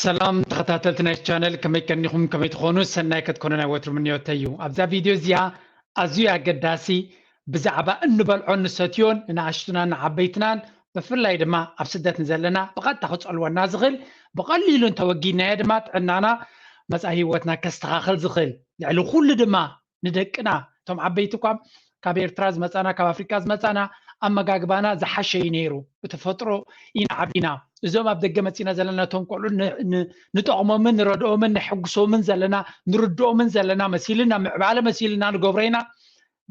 ሰላም ተኸታተልቲ ናይ ቻነል፣ ከመይ ቀኒኹም? ከመይ ትኾኑ? ሰናይ ክትኮኑ ናይ ወትሩ ምንዮተይ እዩ። ኣብዛ ቪድዮ እዚኣ ኣዝዩ ኣገዳሲ ብዛዕባ እንበልዖ እንሰትዮን ንኣሽቱናን ንዓበይትናን ብፍላይ ድማ ኣብ ስደት ንዘለና ብቐጥታ ክጸልወና ዝኽእል፣ ብቐሊሉ እንተወጊድናዮ ድማ ጥዕናና መጻኢ ህይወትና ከስተኻኽል ዝኽእል፣ ልዕሊ ኩሉ ድማ ንደቅና፣ እቶም ዓበይቲ እኳ ካብ ኤርትራ ዝመጻና፣ ካብ ኣፍሪቃ ዝመጻና፣ ኣመጋግባና ዝሓሸ እዩ ነይሩ። ብተፈጥሮ ኢና ዓቢና። እዞም ኣብ ደገ መጺና ዘለና እቶም ቆልዑ ን- ን- ንጠቕሞምን ንረድኦምን ነሐጉሶምን ዘለና፣ ንርድኦምን ዘለና መሲልና፣ ምዕባለ መሲልና ንገብሮ ኢና።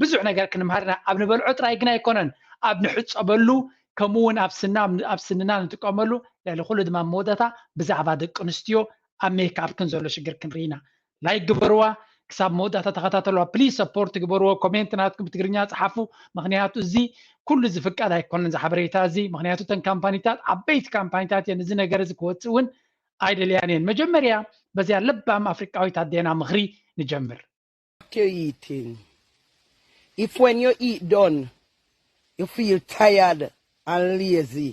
ብዙሕ ነገር ክንምሃር ኢና። ኣብ ንበልዖ ጥራይ ግን ኣይኮነን፣ ኣብ ንሕጸበሉ፣ ከምኡ እውን ኣብ ስና ኣብ ስንና ንጥቀመሉ። ልዕሊ ኩሉ ድማ ኣብ መወዳእታ ብዛዕባ ደቂ ኣንስትዮ ኣብ ሜክኣፕክን ዘሎ ሽግር ክንርኢ ኢና። ላይክ ግበርዋ፣ ክሳብ መወዳእታ ተኸታተልዋ። ፕሊዝ ሰፖርት ግበርዎ። ኮሜንት ናትኩም ብትግርኛ ጸሓፉ፣ ምኽንያቱ እዚ ኩሉ ዝፍቀድ ኣይኮነን እዚ ሓበሬታ እዚ፣ ምኽንያቱ እተን ካምፓኒታት ዓበይቲ ካምፓኒታት እየን። እዚ ነገር እዚ ክወጽእ እውን ኣይደልያን እየን። መጀመርያ በዚያ ለባም ኣፍሪቃዊት ኣዴና ምኽሪ ንጀምር። What you eating? If when you eat done, you feel tired and lazy,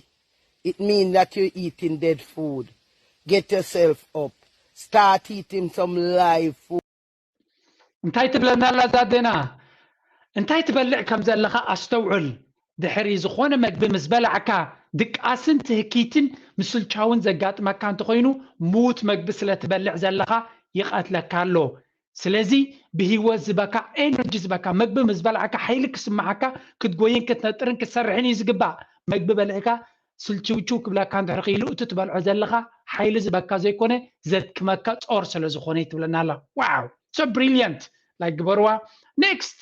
it means that you're eating dead food. Get yourself up. Start eating some live food. እንታይ ትብለና ኣላ እዛ ኣዴና? እንታይ ትበልዕ ከም ዘለኻ ኣስተውዕል። ድሕሪ ዝኾነ መግቢ ምስ በላዕካ ድቃስን ትህኪትን ምስልቻውን ዘጋጥመካ እንተኾይኑ፣ ምዉት መግቢ ስለ ትበልዕ ዘለኻ ይቐትለካ ኣሎ። ስለዚ ብህይወት ዝበካ፣ ኤነርጂ ዝበካ መግቢ ምስ በላዕካ ሓይሊ ክስምዓካ፣ ክትጎይን ክትነጥርን ክትሰርሕን እዩ ዝግባእ። መግቢ በሊዕካ ስልችውችው ክብለካ እንድሕር ክኢሉ፣ እቲ ትበልዖ ዘለኻ ሓይሊ ዝበካ ዘይኮነ ዘድክመካ ጾር ስለ ዝኾነ እዩ ትብለና ኣላ። Wow, so brilliant። ላይክ ግበርዋ። ኔክስት፣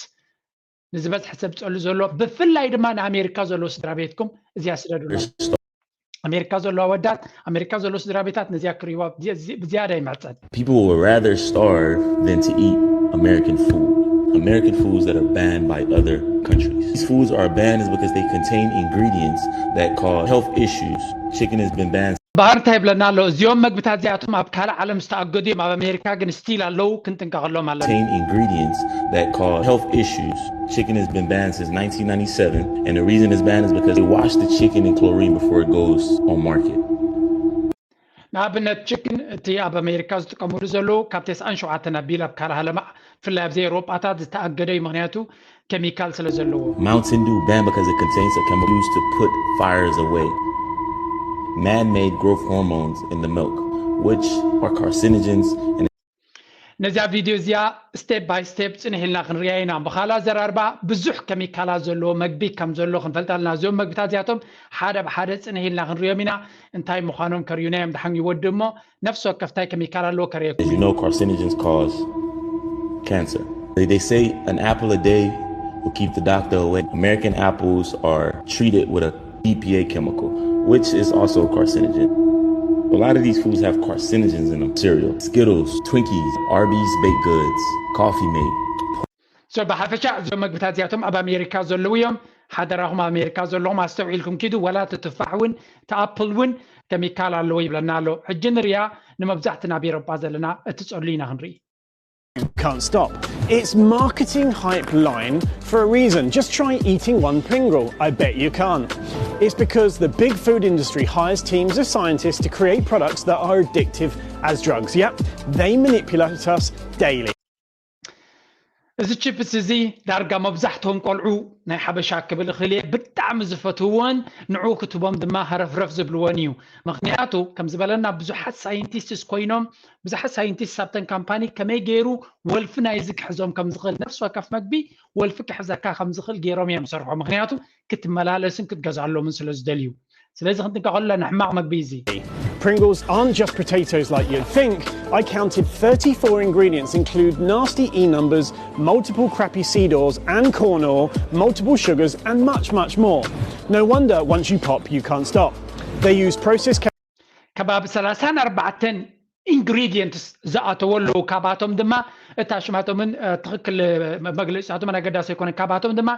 ንዝበዝሐ ሰብ ዝጸሉ ዘሎ፣ ብፍላይ ድማ ንኣሜሪካ ዘሎ ስድራ ቤትኩም እዚኣ ስደዱላ። ኣሜሪካ ዘሎ ኣወዳት፣ ኣሜሪካ ዘሎ ስድራ ቤታት ነዚኣ ክርእይዋ ብዚ- ብዝያዳ ይምሕጸን። People would rather starve than to eat American food. American foods that are banned by other countries. These foods are banned is because they contain ingredients that cause health issues. Chicken has been banned. ባህር እንታይ ይብለና ኣሎ? እዚኦም መግብታት እዚኣቶም ኣብ ካልእ ዓለም ዝተኣገዱ እዮም፣ ኣብ ኣሜሪካ ግን ስቲል ኣለዉ፣ ክንጥንቀቐሎም ኣለና። Contain ingredients that cause health issues. Chicken has been banned since nineteen ninety-seven, and the reason it's banned is because they wash the chicken in chlorine before it goes on market. ንኣብነት ችክን፣ እቲ ኣብ ኣሜሪካ ዝጥቀምሉ ዘለዉ ካብ ተስዓን ሸውዓተን ኣቢሉ ኣብ ካልእ ዓለም፣ ብፍላይ ኣብዚ ኤውሮጳታት ዝተኣገደ እዩ፣ ምኽንያቱ ኬሚካል ስለ ዘለዎ። Mountain Dew banned because it contains a chemical used to put fires away. Man-made growth hormones in the milk, which are carcinogens and ነዚኣ ቪድዮ እዚኣ ስቴፕ ባይ ስቴፕ ጽንሕ ኢልና ክንሪኣ ኢና። ብኻልእ ኣዘራርባ ብዙሕ ኬሚካላት ዘለዎ መግቢ ከም ዘሎ ክንፈልጥ ኣለና። እዚኦም መግብታት እዚኣቶም ሓደ ብሓደ ጽንሕ ኢልና ክንሪኦም ኢና። እንታይ ምዃኖም ከርእዩና እዮም። ደሓን ይወድእ እሞ ነፍሲ ወከፍ እንታይ ኬሚካል ኣለዎ ከርእየኩም። As you know, carcinogens cause cancer. They, they say an apple a day will keep the doctor away. American apples are treated with a B P A chemical, which is also a carcinogen. A lot of these foods have carcinogens in them. Cereal, Skittles, Twinkies, Arby's baked goods, Coffee Mate. So ብሓፈሻ እዞም መግብታት እዚኣቶም ኣብ ኣሜሪካ ዘለዉ እዮም። ሓደራኹም ኣብ ኣሜሪካ ዘለኹም ኣስተውዒልኩም ኪዱ። ወላ እቲ ቱፋሕ እውን እቲ ኣፕል እውን ኬሚካል ኣለዎ ይብለና ኣሎ። ሕጂ ንርያ ንመብዛሕትና ኣብ ኤሮጳ ዘለና እትጸሉ ኢና ክንርኢ። Can't stop. It's marketing hype line for a reason. Just try eating one Pringle. I bet you can't. It's because the big food industry hires teams of scientists to create products that are addictive as drugs. Yep, they manipulate us daily. እዚ ቺፕስ እዚ ዳርጋ መብዛሕትኦም ቆልዑ ናይ ሓበሻ ክብል እኽእል እየ ብጣዕሚ ዝፈትውዎን ንዑ ክትቦም ድማ ሃረፍረፍ ዝብልዎን እዩ። ምኽንያቱ ከም ዝበለና ብዙሓት ሳይንቲስትስ ኮይኖም፣ ብዙሓት ሳይንቲስትስ ኣብተን ካምፓኒ ከመይ ገይሩ ወልፊ ናይዚ ክሕዞም ከም ዝኽእል፣ ነፍሲ ወከፍ መግቢ ወልፊ ክሕዘካ ከም ዝኽእል ገይሮም እዮም ዝሰርሑ። ምኽንያቱ ክትመላለስን ክትገዝኣሎምን ስለ ዝደልዩ። ስለዚ ክንጥንቀቐሉ ኣለና ሕማቕ መግቢ እዚ። Pringles aren't just potatoes like you'd think. I counted thirty-four ingredients include nasty E numbers, multiple crappy seed oils and corn oil, multiple sugars and much, much more. No wonder once you pop, you can't stop. They use processed ከባቢ ሰላሳን ኣርባዕተን ኢንግሪዲየንትስ ዝኣተወ ኣለዉ። ካብኣቶም ድማ እታ ሽማቶምን ትኽክል መግለፂታቶምን ኣገዳሲ ኣይኮነን። ካብኣቶም ድማ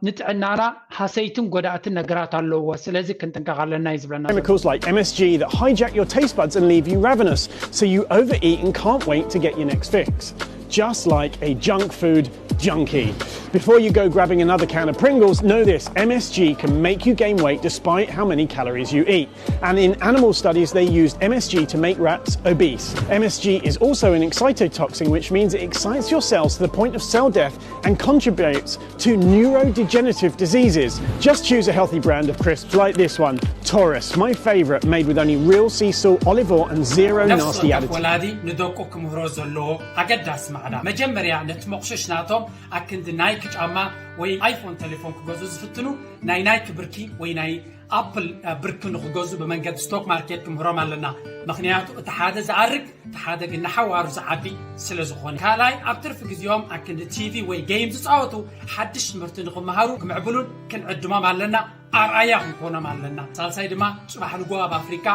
ንጥዕናና ሃሰይትን ጎዳእትን ነገራት ኣለዎ። ስለዚ ክንጥንቀቕ ኣለና እዩ ዝብለና ዘሎ። Chemicals like M S G that hijack your taste buds and leave you ravenous, so you overeat and can't wait to get your next fix. Just like a junk food junkie. Before you go grabbing another can of Pringles, know this: M S G can make you gain weight despite how many calories you eat. And in animal studies, they used M S G to make rats obese. M S G is also an excitotoxin, which means it excites your cells to the point of cell death and contributes to neurodegenerative diseases. Just choose a healthy brand of crisps like this one, Taurus, my favorite, made with only real sea salt, olive oil, and zero ነፍሲ nasty ወከፍ additives. ወላዲ ንደቁ ክምህሮ ዘለዎ ኣገዳሲ ማዕዳ፣ መጀመርያ ነቲ መቑሸሽ ናቶም ኣክንዲ ናይኪ ጫማ ወይ ኣይፎን ቴሌፎን ክገዝኡ ዝፍትኑ ናይ ናይኪ ብርኪ ወይ ናይ ኣፕል ብርኪ ንክገዝኡ ብመንገዲ ስቶክ ማርኬት ክምህሮም ኣለና። ምክንያቱ እቲ ሓደ ዝኣርግ እቲ ሓደ ግን ንሓዋሩ ዝዓቢ ስለ ዝኾነ። ካልኣይ ኣብ ትርፊ ግዜኦም ኣክንዲ ቲቪ ወይ ጌም ዝፃወቱ ሓድሽ ትምህርቲ ንክመሃሩ ክምዕብሉን ክንዕድሞም ኣለና። ኣርኣያ ክንኮኖም ኣለና። ሳልሳይ ድማ ፅባሕ ንጎ ኣብ ኣፍሪካ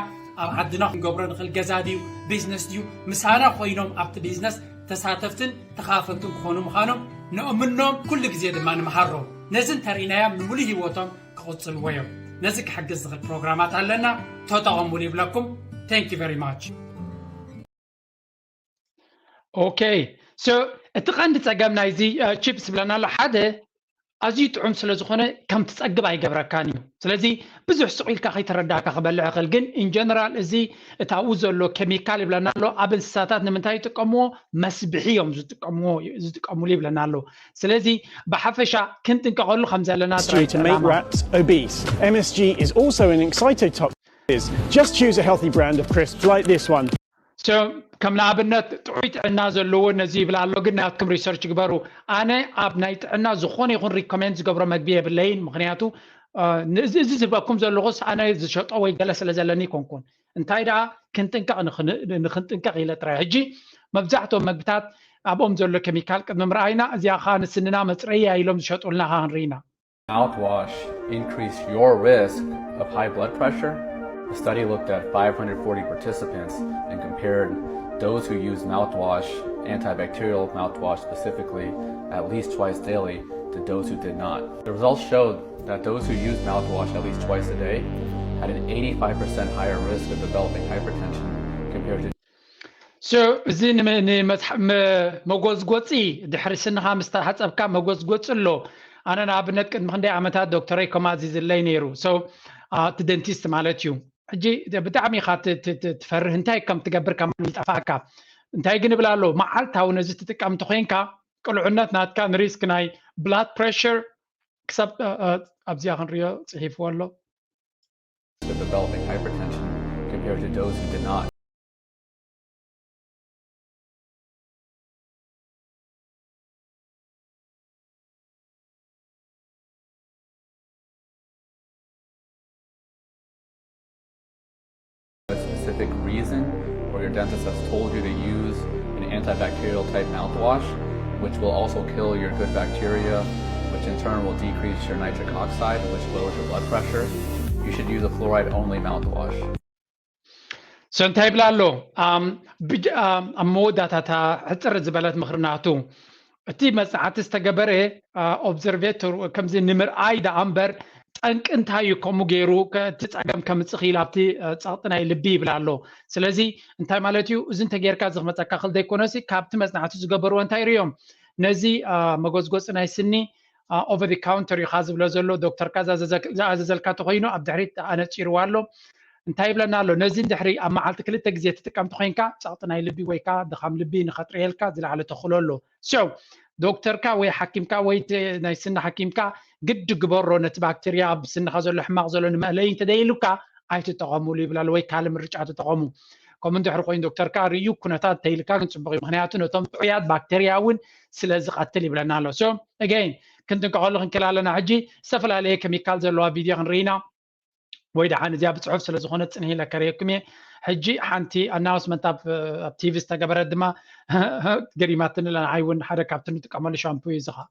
ኣብ ዓድና ክንገብሮ ንኽእል ገዛ ድዩ ቢዝነስ ድዩ ምሳና ኮይኖም ኣብቲ ቢዝነስ ተሳተፍትን ተኻፈልትን ክኾኑ ምዃኖም ንእምኖም። ኩሉ ግዜ ድማ ንምሃሮም። ነዚ እንተርኢናዮም ንምሉእ ህይወቶም ክቕፅልዎ እዮም። ነዚ ክሕግዝ ዝኽእል ፕሮግራማት ኣለና፣ ተጠቐሙሉ ይብለኩም። Thank you very much። Okay, so እቲ ቀንዲ ፀገም ናይዚ ቺፕስ ዝብለና ኣሎ ሓደ ኣዝዩ ጥዑም ስለ ዝኾነ ከም ትፀግብ ኣይገብረካን እዩ። ስለዚ ብዙሕ ስቕ ኢልካ ከይተረዳእካ ክበልዕ ይኽእል፣ ግን in general እዚ እቲ ኣብኡ ዘሎ ኬሚካል ይብለና ኣሎ ኣብ እንስሳታት ንምንታይ ይጥቀምዎ? መስብሒ እዮም ዝጥቀምዎ ዝጥቀሙሉ ይብለና ኣሎ። ስለዚ ብሓፈሻ ክንጥንቀቐሉ ከም ዘለና ጥራይ To make rats obese. M S G is also an excitotoxin. Just choose a healthy brand of crisps like this one. So ከም ንኣብነት ጥዑይ ጥዕና ዘለዎ ነዚ ይብል ኣሎ፣ ግን ናትኩም ሪሰርች ግበሩ። ኣነ ኣብ ናይ ጥዕና ዝኾነ ይኹን ሪኮሜንድ ዝገብሮ መግቢ የብለይን፣ ምክንያቱ እዚ ዝህበኩም ዘለኹስ ኣነ ዝሸጦ ወይ ገለ ስለ ዘለኒ ይኮንኩን። እንታይ ደኣ ክንጥንቀቕ ንክንጥንቀቕ ኢለ ጥራይ። ሕጂ መብዛሕትኦም መግብታት ኣብኦም ዘሎ ኬሚካል ቅድሚ ምርኣይና እዚኣ ከዓ ንስንና መፅረያ ኢሎም ዝሸጡልና ከዓ ንርኢና። Mouthwash increase your risk of high blood pressure? A study looked at five hundred forty participants and compared those who used mouthwash, antibacterial mouthwash specifically, at least twice daily to those who did not. The results showed that those who used mouthwash at least twice a day had an eighty-five percent higher risk of developing hypertension compared to So እዚ መጎዝጎፂ ድሕሪ ስንኻ ምስ ተሓፀብካ መጎዝጎፂ ኣሎ። ኣነ ንኣብነት ቅድሚ ክንደይ ዓመታት ዶክተረይ ከምኡ ኣዚዝለይ ነይሩ። So እቲ ደንቲስት ማለት እዩ። ሕጂ ብጣዕሚ ኢኻ ትፈርህ፣ እንታይ ከም ትገብር ከማን ይጠፋእካ። እንታይ ግን እብል ኣሎ፣ መዓልታዊ ነዚ ትጥቀም እንተኮይንካ ቅልዑነት ናትካ ንሪስክ ናይ ብላድ ፕሬሽር ክሳብ ኣብዚኣ ክንሪኦ ፅሒፍዎ ኣሎ። Developing hypertension compared to those who did not. A specific reason, or your dentist has told you to use an antibacterial type mouthwash, which will also kill your good bacteria, which in turn will decrease your nitric oxide, which lowers your blood pressure, you should use a fluoride only mouthwash. So እንታይ ይብላ ኣሎ ኣብ መወዳታታ ሕፅር ዝበለት ምኽርናቱ እቲ መፅናዕቲ ዝተገበረ ኦብዘርቬተር ከምዚ ንምርኣይ ደኣ እምበር ጠንቂ እንታይ እዩ ከምኡ ገይሩ እቲ ፀገም ከምፅእ ክኢል ኣብቲ ፀቕጢ ናይ ልቢ ይብል ኣሎ። ስለዚ እንታይ ማለት እዩ? እዚ እንተጌርካ እዚ ክመፀካ ክእል ዘይኮነሲ ካብቲ መፅናዕቲ ዝገበርዎ እንታይ ርእዮም ነዚ መጎዝጎፂ ናይ ስኒ ኦቨር ካውንተር እዩ ዝብሎ ዘሎ ዶክተርካ ዝኣዘዘልካ ተኮይኑ ኣብ ድሕሪት ኣነፂርዋ ኣሎ። እንታይ ይብለና ኣሎ? ነዚ ድሕሪ ኣብ መዓልቲ ክልተ ግዜ ትጥቀም ተኮይንካ ፀቕጢ ናይ ልቢ ወይ ከዓ ድኻም ልቢ ንኸጥረየልካ ዝለዓለ ተኽእሎ ኣሎ። So ዶክተርካ ወይ ሓኪምካ ወይ ናይ ስኒ ሓኪምካ ግዲ ግበሮ ነቲ ባክቴርያ ኣብ ስንኻ ዘሎ ሕማቕ ዘሎ ንመእለይ እንተደይሉካ ኣይትጠቐሙሉ ይብል ኣሎ፣ ወይ ካልእ ምርጫ ተጠቐሙ። ከምኡ እንድሕሪ ኮይኑ ዶክተርካ ርእዩ ኩነታት እንተይልካ ግን ፅቡቕ እዩ፣ ምክንያቱ ነቶም ጥዑያት ባክቴርያ እውን ስለ ዝቐትል ይብለና ኣሎ። So again ክንጥንቀቐሉ ክንክእል ኣለና። ሕጂ ዝተፈላለየ ኬሚካል ዘለዋ ቪድዮ ክንርኢ ኢና። ወይ ደሓን እዚኣ ብፅሑፍ ስለ ዝኾነ ፅንሂ ኢለ ከርእየኩም እየ። ሕጂ ሓንቲ ኣናውንስመንት ኣብ ቲቪ ዝተገበረት ድማ ገሪማትኒ ኣላ። ንዓይ እውን ሓደ ካብቲ ንጥቀመሉ ሻምፑ እዩ እዚ ኸዓ።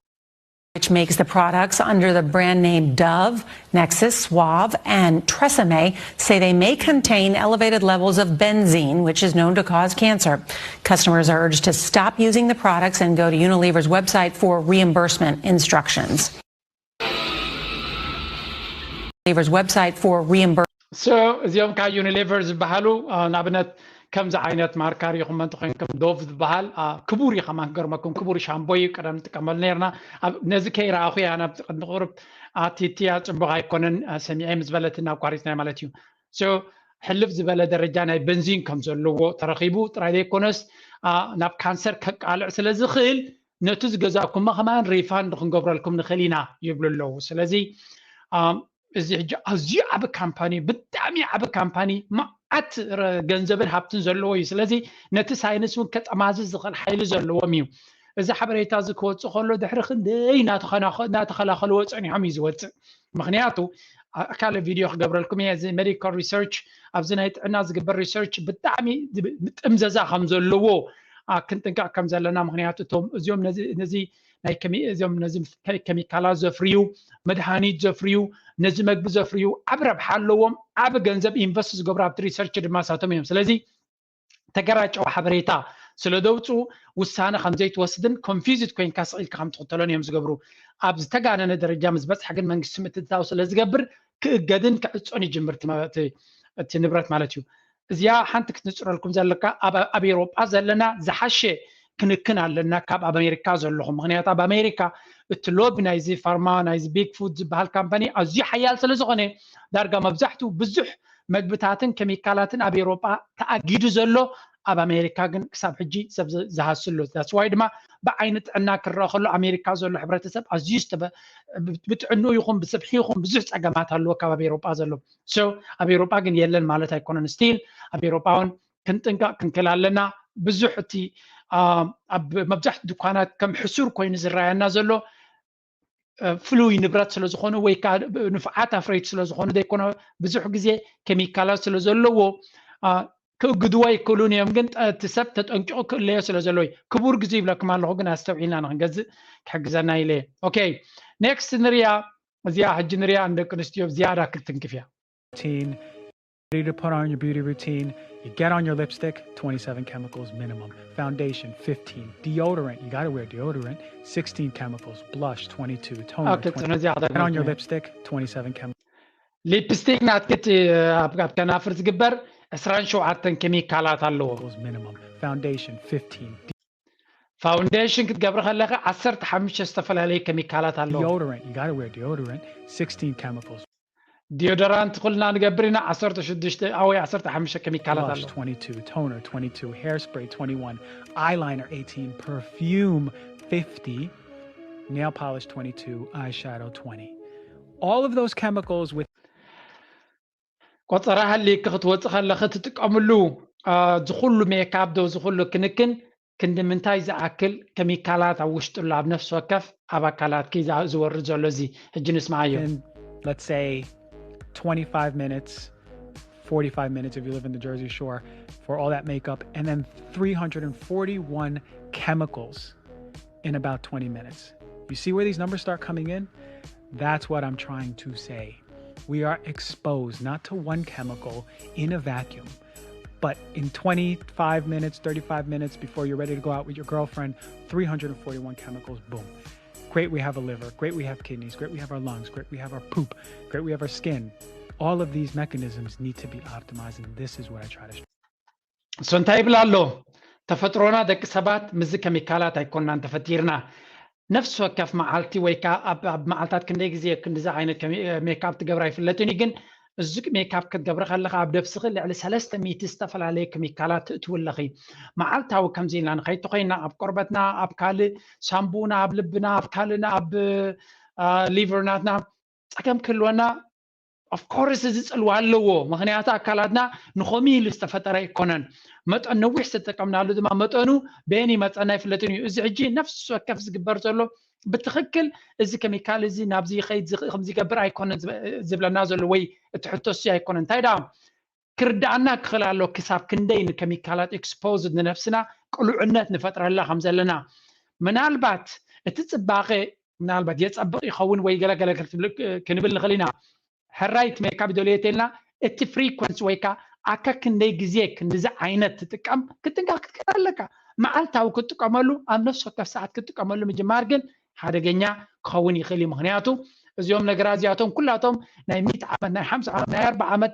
Which makes the products under the brand name Dove, Nexxus, Suave, and Tresemme say they may contain elevated levels of benzene, which is known to cause cancer. Customers are urged to stop using the products and go to Unilever's website for reimbursement instructions. Unilever's website for reimbursement. So እዚኦም ካብ ዩኒሌቨር ዝበሃሉ ንኣብነት ከምዚ ዓይነት ማርካ ሪኢኹም እንተኾይንኩም፣ ዶቭ ዝበሃል ክቡር እዩ። ከማን ክገርመኩም፣ ክቡር ሻምቦ እዩ። ቀደም ንጥቀመሉ ነርና። ነዚ ከይረኣኹ እያ ናብቲ ቅድሚ ቁሩብ ኣቲትያ ጽቡቕ ኣይኮነን ሰሚዐ ምስ በለትና ኣቋሪጽናዮ ማለት እዩ። ሕልፍ ዝበለ ደረጃ ናይ በንዚን ከም ዘለዎ ተረኺቡ ጥራይ ዘይኮነስ ናብ ካንሰር ከቃልዕ ስለ ዝኽእል፣ ነቲ ዝገዛእኩሞ ከማን ሪፋንድ ክንገብረልኩም ንኽእል ኢና ይብሉ ኣለዉ። ስለዚ እዚ ሕጂ ኣዝዩ ዓቢ ካምፓኒ፣ ብጣዕሚ ዓቢ ካምፓኒ፣ መዓት ገንዘብን ሃብትን ዘለዎ እዩ። ስለዚ ነቲ ሳይንስ እውን ከጠማዝዝ ዝኽእል ሓይሊ ዘለዎም እዩ። እዚ ሓበሬታ እዚ ክወፅእ ከሎ ድሕሪ ክንደይ እናተኸላኸልዎ ፀኒሖም እዩ ዝወፅእ። ምኽንያቱ ካልእ ቪድዮ ክገብረልኩም እየ። እዚ ሜዲካል ሪሰርች፣ ኣብዚ ናይ ጥዕና ዝግበር ሪሰርች ብጣዕሚ ጥምዘዛ ከም ዘለዎ ክንጥንቀቕ ከም ዘለና። ምኽንያቱ እቶም እዚኦም ነዚ ናይ እዚኦም ነዚ ኬሚካላት ዘፍርዩ፣ መድሃኒት ዘፍርዩ፣ ነዚ መግቢ ዘፍርዩ ዓብ ረብሓ ኣለዎም። ዓብ ገንዘብ ኢንቨስት ዝገብሩ ኣብቲ ሪሰርች ድማ ሳቶም እዮም። ስለዚ ተገራጨው ሓበሬታ ስለ ደውፅኡ ውሳነ ከም ዘይትወስድን ኮንፊውዝድ ኮይንካ ስቕ ኢልካ ከም ትኽተሎን እዮም ዝገብሩ። ኣብ ዝተጋነነ ደረጃ ምስ በፅሐ ግን መንግስቲ ምትእትታው ስለ ዝገብር ክእገድን ክዕፆን ይጅምር እቲ ንብረት ማለት እዩ። እዚኣ ሓንቲ ክትንፅረልኩም ዘለካ ኣብ ኤውሮጳ ዘለና ዝሓሸ ክንክን ኣለና ካብ ኣብ ኣሜሪካ ዘለኹም። ምኽንያቱ ኣብ ኣሜሪካ እቲ ሎቢ ናይዚ ፋርማ ናይዚ ቢግ ፉድ ዝበሃል ካምፓኒ ኣዝዩ ሓያል ስለ ዝኾነ ዳርጋ መብዛሕትኡ ብዙሕ መግብታትን ኬሚካላትን ኣብ ኤውሮጳ ተኣጊዱ ዘሎ ኣብ ኣሜሪካ ግን ክሳብ ሕጂ ሰብ ዝሃስሉ። ዳትስ ዋይ ድማ ብዓይኒ ጥዕና ክረአ ከሎ ኣሜሪካ ዘሎ ሕብረተሰብ ኣዝዩ ብጥዕንኡ ይኹን ብስብሒ ይኹን ብዙሕ ፀገማት ኣለዎ ካብ ኣብ ኤውሮጳ ዘሎ። ሶ ኣብ ኤውሮጳ ግን የለን ማለት ኣይኮነን። ስቲል ኣብ ኤውሮጳ እውን ክንጥንቀቕ ክንክእል ኣለና። ብዙሕ እቲ ኣብ መብዛሕትኡ ድኳናት ከም ሕሱር ኮይኑ ዝረኣየና ዘሎ ፍሉይ ንብረት ስለ ዝኾኑ ወይ ከዓ ንፉዓት ኣፍረይቲ ስለ ዝኾኑ ዘይኮነ፣ ብዙሕ ግዜ ኬሚካላት ስለ ዘለዎ ክእግድዎ ኣይክእሉን እዮም። ግን እቲ ሰብ ተጠንቂቑ ክእለዮ ስለ ዘለዎ እዩ። ክቡር ግዜ ይብለኩም ኣለኹ፣ ግን ኣስተውዒልና ንክንገዝእ ክሕግዘና ኢለ። ኦኬ፣ ኔክስት ንሪያ። እዚኣ ሕጂ ንሪያ ንደቂ ኣንስትዮ ዝያዳ ክትንክፍ እያ። Ready to put on your beauty routine. You get on your lipstick, twenty-seven chemicals minimum. Foundation, fifteen. Deodorant, you gotta wear deodorant, sixteen chemicals. Blush, twenty-two. Toner, Okay, so ነዚኣ get on your lipstick, twenty-seven chemicals. ሊፕስቲክ ናትክት ኣብ ከናፍር ዝግበር ዕስራን ሸውዓተን ኬሚካላት ኣለዎ። Minimum. Foundation, fifteen. ፋውንዴሽን ክትገብሪ ከለኺ ዓሰርተ ሓሙሽተ ዝተፈላለዩ ኬሚካላት ኣለዎ። Deodorant, you gotta wear deodorant, sixteen chemicals. ዲዮደራንት ኩልና ንገብር ኢና። ዓሰርተ ሽዱሽተ ወይ ዓሰርተ ሓሙሽተ ኬሚካላት ኣሎ። Twenty-two, toner twenty-two, hairspray twenty-one, eyeliner eighteen, perfume fifty, nail polish twenty-two, eyeshadow twenty. All of those chemicals with ቆፀራ ሃሊክ ክትወፅእ ከለኺ ትጥቀምሉ ዝኩሉ ሜካፕ ዶ ዝኩሉ ክንክን ክንዲ ምንታይ ዝኣክል ኬሚካላት ኣብ ውሽጡ ኣሎ ኣብ ነፍሲ ወከፍ ኣብ ኣካላትኪ ዝወርድ ዘሎ እዚ ሕጂ ንስማዓዮ። Let's say twenty-five minutes, forty-five minutes if you live in the Jersey Shore for all that makeup, and then three hundred forty-one chemicals in about twenty minutes. You see where these numbers start coming in? That's what I'm trying to say. We are exposed not to one chemical in a vacuum, but in twenty-five minutes, thirty-five minutes before you're ready to go out with your girlfriend, three hundred forty-one chemicals, boom. Great, we have a liver. Great, we have kidneys. Great, we have our lungs. Great, we have our poop. Great, we have our skin. All of these mechanisms need to be optimized, and this is what I try to. So እንታይ ይብል ኣሎ? ተፈጥሮና ደቂ ሰባት ምስዚ ኬሚካላት ኣይኮንናን ተፈጢርና። ነፍሲ ወከፍ መዓልቲ ወይ ከዓ ኣብ መዓልታት ክንደይ ግዜ ክንዲዚ ዓይነት ሜካፕ ትገብራ ኣይፍለጥን እዩ፣ ግን እዚ ሜካፕ ክትገብሪ ከለካ ኣብ ነብስኺ ልዕሊ ሰለስተ ሚእቲ ዝተፈላለዩ ኬሚካላት ትእትዊ ኣለኺ። መዓልታዊ ከምዚ ኢልና ንኸይድ ተኾይና ኣብ ቆርበትና፣ ኣብ ካልእ ሳምቡና፣ ኣብ ልብና፣ ኣብ ካልእና፣ ኣብ ሊቨር ናትና ፀገም ክህልወና ኦፍኮርስ እዚ ፅልዋ ኣለዎ። ምክንያቱ ኣካላትና ንኸምኡ ኢሉ ዝተፈጠረ ኣይኮነን። መጠን ነዊሕ ዝተጠቀምናሉ ድማ መጠኑ በየን ይመፀና ኣይፍለጥን እዩ። እዚ ሕጂ ነፍሲ ወከፍ ዝግበር ዘሎ ብትኽክል እዚ ኬሚካል እዚ ናብዚ ይኸይድ ከምዚ ይገብር ኣይኮነን ዝብለና ዘሎ ወይ እቲ ሕቶ እሱ ኣይኮነን። እንታይ ደኣ ክርዳኣና ክኽእል ኣሎ ክሳብ ክንደይ ንኬሚካላት ኤክስፖዝድ ንነብስና ቅሉዕነት ንፈጥረላ ከም ዘለና። ምናልባት እቲ ፅባቐ ምናልባት የፀብቕ ይኸውን ወይ ገለገለ ክንብል ንኽእል ኢና። ሕራይ እቲ ሜካፕ ይደልዮ ተልና እቲ ፍሪኮንሲ ወይ ከዓ ኣካ ክንደይ ግዜ ክንዲዚ ዓይነት ትጥቀም ክትጥንቀቕ ክትክእል ኣለካ። መዓልታዊ ክትጥቀመሉ ኣብ ነፍሲ ወከፍ ሰዓት ክትጥቀመሉ ምጅማር ግን ሓደገኛ ክኸውን ይኽእል እዩ። ምክንያቱ እዚኦም ነገራት እዚኣቶም ኩላቶም ናይ ሚእቲ ዓመት ናይ ሓምሳ ዓመት ናይ ኣርባ ዓመት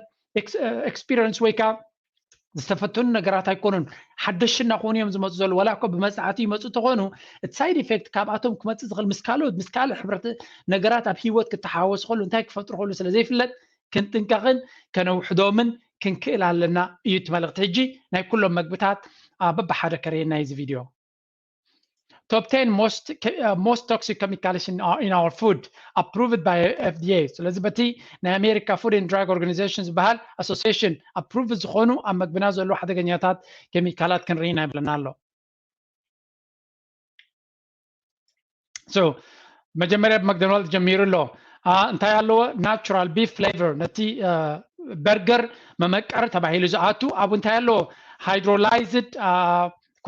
ኤክስፒሪንስ ወይ ከዓ ዝተፈተኑ ነገራት ኣይኮኑን። ሓደሽቲ እናኾኑ እዮም ዝመፁ ዘለዉ። ዋላ እኮ ብመፅናዕቲ ይመፁ እንተኾኑ፣ እቲ ሳይድ ኢፌክት ካብኣቶም ክመፅእ ዝኽእል ምስ ካልኦት፣ ምስ ካልእ ሕብረት ነገራት ኣብ ህይወት ክተሓዋወስ ከሎ እንታይ ክፈጥሩ ከሎ ስለ ዘይፍለጥ ክንጥንቀቕን ከነውሕዶምን ክንክእል ኣለና እዩ እቲ መልእኽቲ። ሕጂ ናይ ኩሎም መግብታት በብሓደ ከርእየና እዩ እዚ ቪድዮ። Top ten most, uh, most toxic chemicals in our, in our food approved by F D A። ስለዚ በቲ ናይ ኣሜሪካ ፉድ ኤንድ ድራግ ኦርጋኒዜሽን ዝበሃል ኣሶሲሽን ኣፕሩቭ ዝኾኑ ኣብ መግብና ዘለዉ ሓደገኛታት ኬሚካላት ክንርኢ ኢና ይብለና ኣሎ። So መጀመርያ ብመክዶናልድ ጀሚሩ ኣሎ። እንታይ ኣለዎ? ናቹራል ቢፍ ፍሌቨር፣ ነቲ በርገር መመቀሪ ተባሂሉ ዝኣቱ ኣብኡ እንታይ ኣለዎ? Hydrolyzed,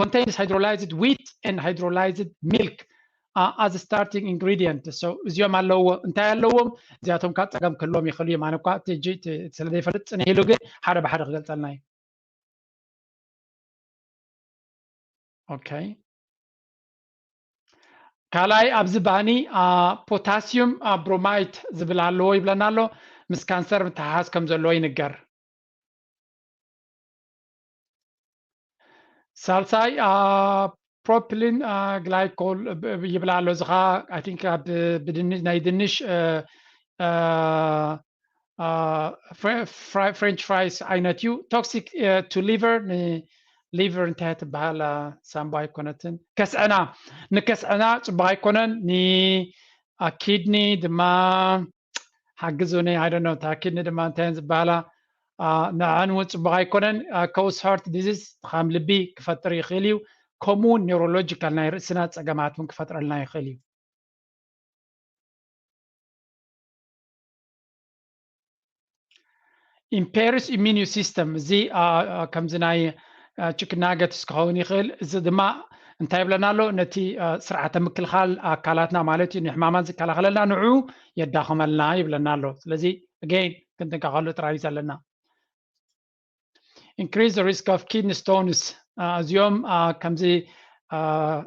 contains hydrolyzed wheat and hydrolyzed milk as starting ingredient። So እዚኦም ኣለዎ። እንታይ ኣለዎም? እዚኣቶም ካብ ፀገም ክህልዎም ይኽእሉ እዮም። ኣነ እኳ እቲ ሕጂ ስለ ዘይፈልጥ ፅንሕ ኢሉ፣ ግን ሓደ ብሓደ ክገልፀልና እዩ። ኦኬ፣ ካልኣይ ኣብዚ ባኒ ፖታሲዩም ብሮማይት ዝብል ኣለዎ ይብለና ኣሎ። ምስ ካንሰር ምትሓሓዝ ከም ዘለዎ ይንገር። ሳልሳይ ፕሮፒሊን ግላይኮል ይብል ኣሎ። እዚ ከዓ ኣይ ቲንክ ኣብ ብድንሽ፣ ናይ ድንሽ ፍሬንች ፍራይስ ዓይነት እዩ። Toxic to liver፣ ንሊቨር እንታይ ትበሃል? ሳምባ ኣይኮነትን፣ ከስዐና፣ ንከስዐና ፅቡቅ ኣይኮነን። ንኪድኒ ድማ ሓግዙኒ፣ I don't know፣ እታ ኪድኒ ድማ እንታይ ዝበሃላ፣ ንዐን እውን ፅቡቅ ኣይኮነን። Cause heart disease፣ ድኻም ልቢ ክፈጥር ይኽእል እዩ። ከምኡ እውን ኒውሮሎጂካል ናይ ርእስና ፀገማት እውን ክፈጥረልና ይኽእል እዩ። Impairs immune system፣ እዚ ከምዚ ናይ ችክን ናገትስ ክኸውን ይኽእል። እዚ ድማ እንታይ ይብለና ኣሎ? ነቲ ስርዓተ ምክልኻል ኣካላትና ማለት እዩ፣ ንሕማማት ዝከላኸለልና ንዑ የዳኽመልና ይብለና ኣሎ። ስለዚ again ክንጥንቀቐሉ ጥራይ እዩ ዘለና። Increase risk of kidney stones፣ እዚኦም ከምዚ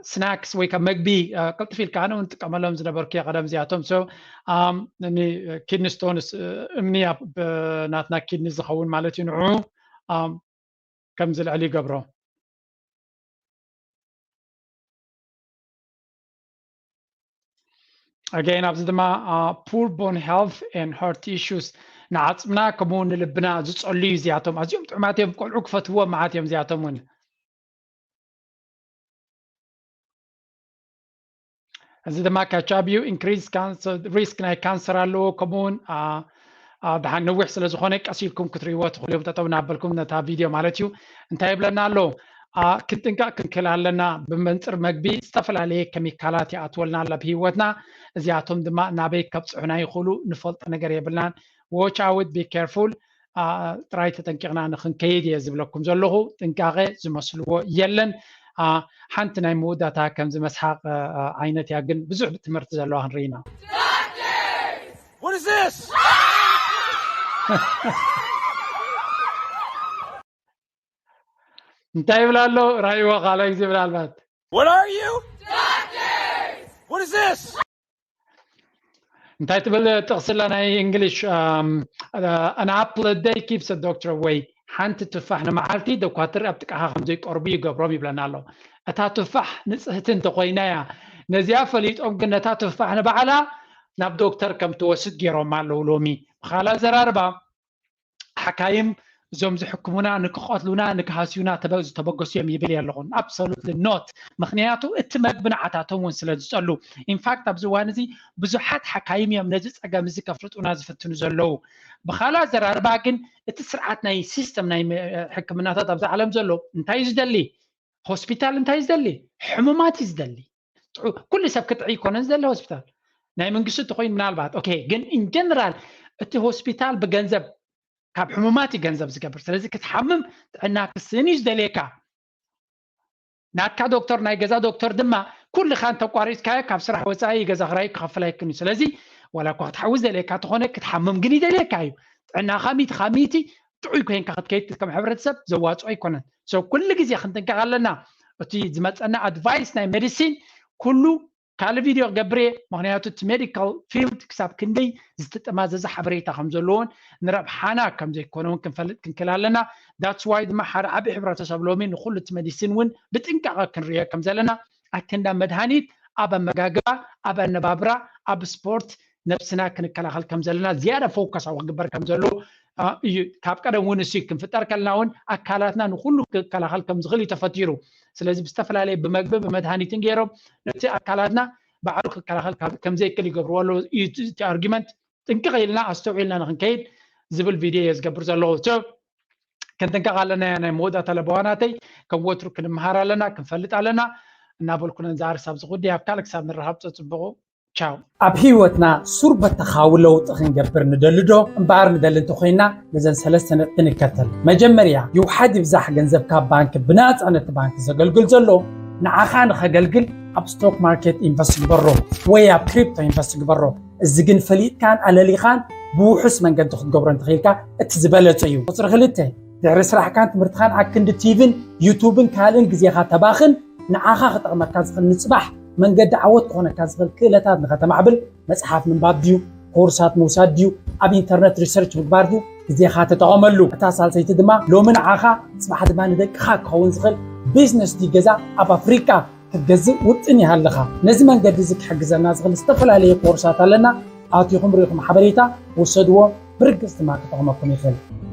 ስናክስ ወይ ካብ መግቢ ቅልጥፍ ኢልካ ኣነ እውን ጥቀመሎም ዝነበርኩ እየ ቀደም እዚኣቶም። So ኪድኒ ስቶንስ፣ እምኒ ኣብ ናትና ኪድኒ ዝኸውን ማለት እዩ፣ ንዑ ከም ዝልዕል ይገብሮ። Again ኣብዚ ድማ poor bone health and heart issues፣ ንዓፅምና ከምኡ ንልብና ዝፀሉ እዩ። እዚኣቶም ኣዝዮም ጥዑማት እዮም፣ ቆልዑ ክፈትውዎም መዓት እዮም እዚኣቶም እውን። እዚ ድማ ካቻብ እዩ። Increase cancer risk፣ ናይ ካንሰር ኣለዎ። ከምኡውን ድሓን ነዊሕ ስለ ዝኾነ ቀስ ኢልኩም ክትርእይዎ ትኽእሉ እዮም፣ ጠጠው እናበልኩም ነታ ቪድዮ ማለት እዩ። እንታይ ይብለና ኣሎ? ክንጥንቀቕ ክንክእል ኣለና። ብመንፅር መግቢ ዝተፈላለየ ኬሚካላት ይኣትወልና ኣሎ ኣብ ህይወትና። እዚኣቶም ድማ ናበይ ከብፅሑና ይኽእሉ ንፈልጦ ነገር የብልናን። Watch out፣ be careful፣ ጥራይ ተጠንቂቕና ንክንከይድ እየ ዝብለኩም ዘለኹ። ጥንቃቐ ዝመስልዎ የለን። ሓንቲ ናይ መወዳእታ ከምዚ መስሓቕ ዓይነት እያ፣ ግን ብዙሕ ትምህርቲ ዘለዋ ክንርኢ ኢና። እንታይ ይብል ኣሎ? ራእይዎ ካልኣይ ግዜ ምናልባት። እንታይ ትብል ጥቕሲ ኣላ ናይ እንግሊሽ? An apple a day keeps the doctor away። ሓንቲ ቱፋሕ ንመዓልቲ ደኳትር ኣብ ጥቃኻ ከም ዘይቀርቡ ይገብሮም ይብለና ኣሎ። እታ ቱፋሕ ንፅህቲ እንተኮይና እያ። ነዚኣ ፈሊጦም ግን ነታ ቱፋሕ ንባዕላ ናብ ዶክተር ከም ትወስድ ገይሮማ ኣለዉ። ሎሚ ብኻላ ዘራርባ ሓካይም እዞም ዝሕክሙና ንክቐትሉና ንክሃስዩና ዝተበገሱ እዮም ይብል ኣለኹን። Absolutely not። ምክንያቱ እቲ መግቢ ንዓታቶም እውን ስለ ዝፀሉ። ኢንፋክት ኣብዚ እዋን እዚ ብዙሓት ሓካይም እዮም ነዚ ፀገም እዚ ከፍልጡና ዝፍትኑ ዘለዉ። ብካልእ ኣዘራርባ ግን እቲ ስርዓት ናይ ሲስተም ናይ ሕክምናታት ኣብዚ ዓለም ዘሎ እንታይ እዩ ዝደሊ? ሆስፒታል እንታይ እዩ ዝደሊ? ሕሙማት እዩ ዝደሊ። ኩሉ ሰብ ክጥዒ ይኮነን ዝደሊ ሆስፒታል። ናይ መንግስቲ እንተኮይኑ ምናልባት ኦኬ፣ ግን ኢን ጀነራል እቲ ሆስፒታል ብገንዘብ ካብ ሕሙማት እዩ ገንዘብ ዝገብር። ስለዚ ክትሓምም ጥዕና ክስን እዩ ዝደልየካ። ናትካ ዶክተር ናይ ገዛ ዶክተር ድማ ኩልኻ እንተቋሪፅካዮ ካብ ስራሕ ወፃኢ ገዛ ክራይ ክኸፍል ኣይክን እዩ። ስለዚ ዋላ እኳ ክትሓዊ ዝደልየካ ተኾነ ክትሓምም ግን ይደልየካ እዩ። ጥዕናኻ ሚእቲ ካብ ሚእቲ ጥዑይ ኮይንካ ክትከይድ ከም ሕብረተሰብ ዘዋፅኦ ኣይኮነን። So ኩሉ ግዜ ክንጥንቀቕ ኣለና። እቲ ዝመፀና ኣድቫይስ ናይ ሜዲሲን ኩሉ ካልእ ቪድዮ ክገብር እየ። ምክንያቱ እቲ ሜዲካል ፊልድ ክሳብ ክንደይ ዝተጠማዘዘ ሓበሬታ ከም ዘለዎን ንረብሓና ከም ዘይኮነ እውን ክንፈልጥ ክንክእል ኣለና። That's why ድማ ሓደ ዓቢ ሕብረተሰብ ሎሚ ንኩሉ እቲ ሜዲሲን እውን ብጥንቃቐ ክንሪኦ ከም ዘለና፣ ኣከንዳ መድሃኒት ኣብ ኣመጋግባ፣ ኣብ ኣነባብራ፣ ኣብ ስፖርት ነብስና ክንከላኸል ከም ዘለና ዝያዳ ፎከስ ኣብ ክግበር ከም ዘለዎ እዩ። ካብ ቀደም እውን እሱ ክንፍጠር ከለና እውን ኣካላትና ንኩሉ ክከላኸል ከም ዝኽእል እዩ ተፈቲሩ። ስለዚ ብዝተፈላለየ ብመግቢ ብመድሃኒትን ገይሮም ነቲ ኣካላትና ባዕሉ ክከላኸል ከም ዘይክእል ይገብርዎ ኣለዉ እዩ እቲ ኣርጊመንት። ጥንቅቕ ኢልና ኣስተውዒልና ንክንከይድ ዝብል ቪድዮ እየ ዝገብር ዘለኹ። ከምጥንቀቕ ኣለና። ናይ መወዳእታ ለበዋናተይ ከም ወትሩ ክንምሃር ኣለና፣ ክንፈልጥ ኣለና እናበልኩ ነዛ ርሳብ ዝኹዲ ኣብ ካልእ ክሳብ ንረኻብ ጸጽብቑ። ቻው። ኣብ ህይወትና ሱር በተኻዊ ለውጢ ክንገብር ንደሊ ዶ? እምበኣር ንደሊ እንተኮይና ነዘን ሰለስተ ነጥቢ ንከተል። መጀመርያ ይውሓድ ይብዛሕ ገንዘብ ካብ ባንክ ብናፃ ነቲ ባንክ ዘገልግል ዘሎ ንዓኻ ንኸገልግል ኣብ ስቶክ ማርኬት ኢንቨስት ግበሮ ወይ ኣብ ክሪፕቶ ኢንቨስት ግበሮ። እዚ ግን ፈሊጥካን ኣለሊኻን ብውሑስ መንገዲ ክትገብሮ እንተኽኢልካ እቲ ዝበለጸ እዩ። ቁፅሪ ክልተ ድሕሪ ስራሕካን ትምህርትኻን ኣክንዲ ቲቪን ዩቱብን ካልእን ግዜኻ ተባኽን ንዓኻ ክጠቕመካ ዝኽእል ንፅባሕ መንገዲ ዓወት ክኾነካ ዝኽእል ክእለታት ንኸተማዕብል መፅሓፍ ምንባብ ድዩ ኮርሳት ምውሳድ ድዩ ኣብ ኢንተርነት ሪሰርች ምግባር ድዩ ግዜኻ ተጠቐመሉ። እታ ሳልሰይቲ ድማ ሎሚ ንዓኻ ፅባሕ ድማ ንደቅኻ ክኸውን ዝኽእል ቢዝነስ ድዩ ገዛ ኣብ ኣፍሪቃ ክትገዝእ ውጥን ይሃለኻ። ነዚ መንገዲ እዚ ክሕግዘና ዝኽእል ዝተፈላለየ ኮርሳት ኣለና። ኣቲኹም ርኢኹም ሓበሬታ ውሰድዎ። ብርግፅ ድማ ክጠቕመኩም ይኽእል።